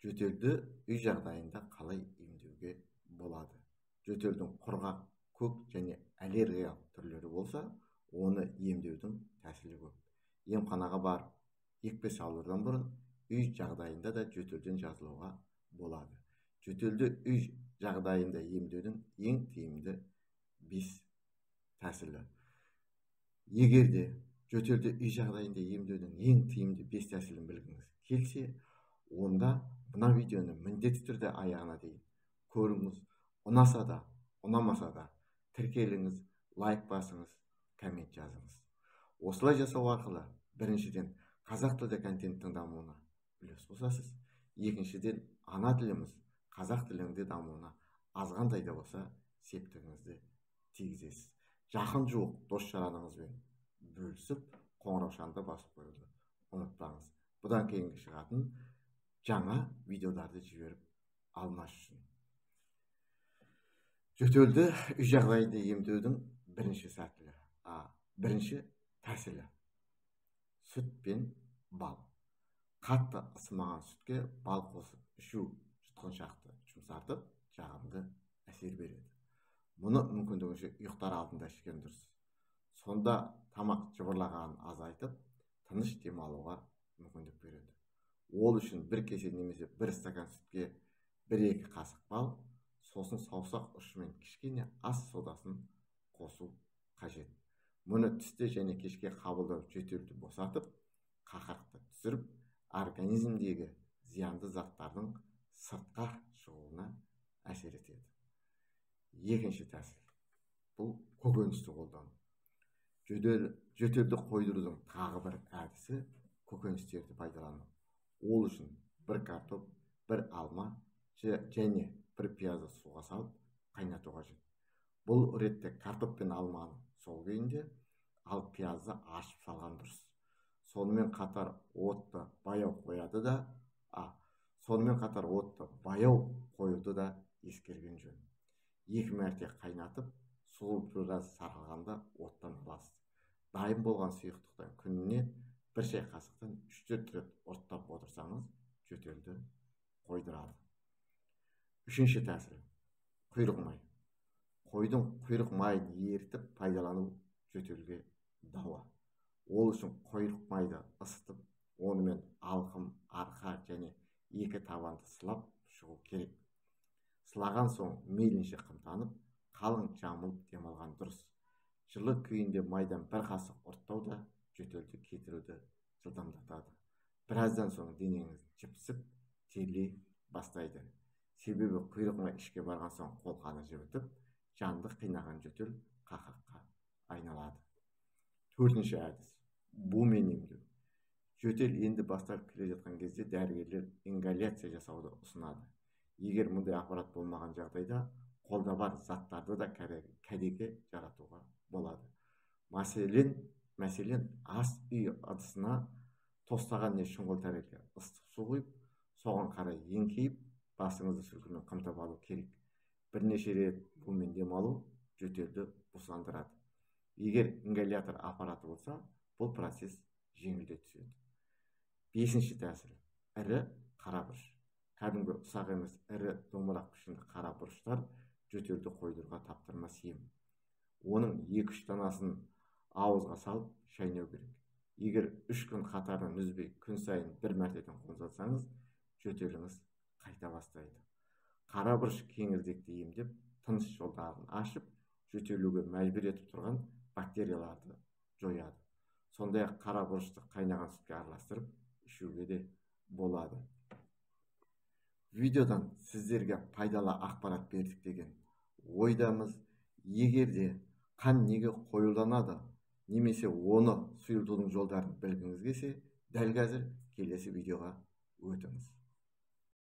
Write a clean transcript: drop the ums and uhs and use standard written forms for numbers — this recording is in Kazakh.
Жөтелді үй жағдайында қалай емдеуге болады? Жөтелдің құрғақ, көк және аллергиялық түрлері болса, оны емдеудің тәсілі көп. Емханаға барып екпе салудан бұрын үй жағдайында да жөтелден жазылуға болады. Жөтелді үй жағдайында емдеудің ең тиімді 5 тәсілі. Егер де жөтелді үй жағдайында емдеудің ең тиімді 5 тәсілін білгіңіз келсе, онда мына видеоны міндетті түрде аяғына дейін көріңіз. Ұнаса да, ұнамаса да тіркеліңіз, лайк басыңыз, коммент жазыңыз. Осылай жасау арқылы біріншіден қазақ тілді контенттің дамуына үлес қосасыз, екіншіден ана тіліміз қазақ тілінің де дамуына азғантай да болса септігіңізді тигізесіз. Жақын жуық дос жараныңызбен бөлісіп, қоңыраушаны басып қоюды ұмытпаңыз. Бұдан кейінгі шығатын жаңа видеоларды жіберіп алмас үшін. Жөтелді үй жағдайында емдеудің бірінші тәсілі сүт пен бал. Қатты ысымаған сүтке бал қосып ішу жұтқыншақты жұмсартып, жағымды әсер береді. Мұны мүмкіндігінше ұйықтар алдында ішкен дұрыс. Сонда тамақ жыбырлағанын азайтып, тыныш демалуға мүмкіндік береді. Ол үшін бір кесе немесе бір стакан сүтке 1-2 қасық бал, сосын саусақ ұшымен кішкене ас содасын қосу қажет. Мұны түсте және кешке қабылдау жөтелді босатып, қақырықты түсіріп, организмдегі зиянды заттардың сыртқа шығуына әсер етеді. Екінші тәсіл бұл көкөністі қолдану. Жөтелді қойдырудың тағы бір әдісі көкөністерді пайдалану. Ол үшін бір картоп, бір алма және бір пиязды суға салып қайнату қажет. Бұл ретте картоп пен алманы сол күйінде, ал пиязды ашып салған дұрыс. Сонымен қатар отты баяу қоюды да ескерген жөн. 2 мәрте қайнатып, суы біраз сарқылғанда оттан аласыз. Дайын болған сұйықтықтан күніне бір шай қасықтан 3-4 рет ұрттап отырсаңыз, жөтелді қойдырады. Үшінші тәсіл құйрық май. Қойдың құйрық майын ерітіп пайдалану жөтелге дауа. Ол үшін құйрық майды ысытып, онымен алқым, арқа және екі табанды сылап шығу керек. Сылаған соң мейлінше қымтанып, қалың жамылып демалған дұрыс. Жылы күйінде майдан бір қасық ұрттау да жөтелді кетіруді жылдамдатады. Біраздан соң денеңіз жіпсіп, терлей бастайды. Себебі құйрық май ішке барған соң қолқаны жібітіп, жанды қинаған жөтел қақырыққа айналады. Төртінші әдіс бумен емдеу. Жөтел енді бастап келе жатқан кезде дәрігерлер ингаляция жасауды ұсынады. Егер мұндай аппарат болмаған жағдайда қолда бар заттарды да кәдеге жаратуға болады. Мәселен, ас үй ыдысына тостаған не шұңғыл тәрелке ыстық су құйып, соған қарай еңкейіп, басыңызды сүлгімен қымтап алу керек. Бірнеше рет бумен демалу жөтелді бусандырады. Егер ингалятор аппараты болса, бұл процесс жеңілдей түседі. Бесінші тәсіл ірі қара бұрыш. Кәдімгі ұсақ емес, ірі домалақ пішінді қара бұрыштар жөтелді қойдыруға таптырмас ем. Оның 2-3 данасын ауызға салып шайнау керек. Егер 3 күн қатарынан үзбей күн сайын бір мәртеден қомсатсаңыз, жөтеліңіз қайта бастайды. Қара бұрыш кеңірдекті емдеп, тыныс жолдарын ашып, жөтелуге мәжбүр етіп тұрған бактерияларды жояды. Сондай-ақ қара бұрышты қайнаған сүтке араластырып ішуге де болады. Видеодан сіздерге пайдалы ақпарат бердік деген ойдамыз. Егер де қан неге қоюланады немесе оны сұйылтудың жолдарын білгіңіз келсе, дәл қазір келесі видеоға өтіңіз.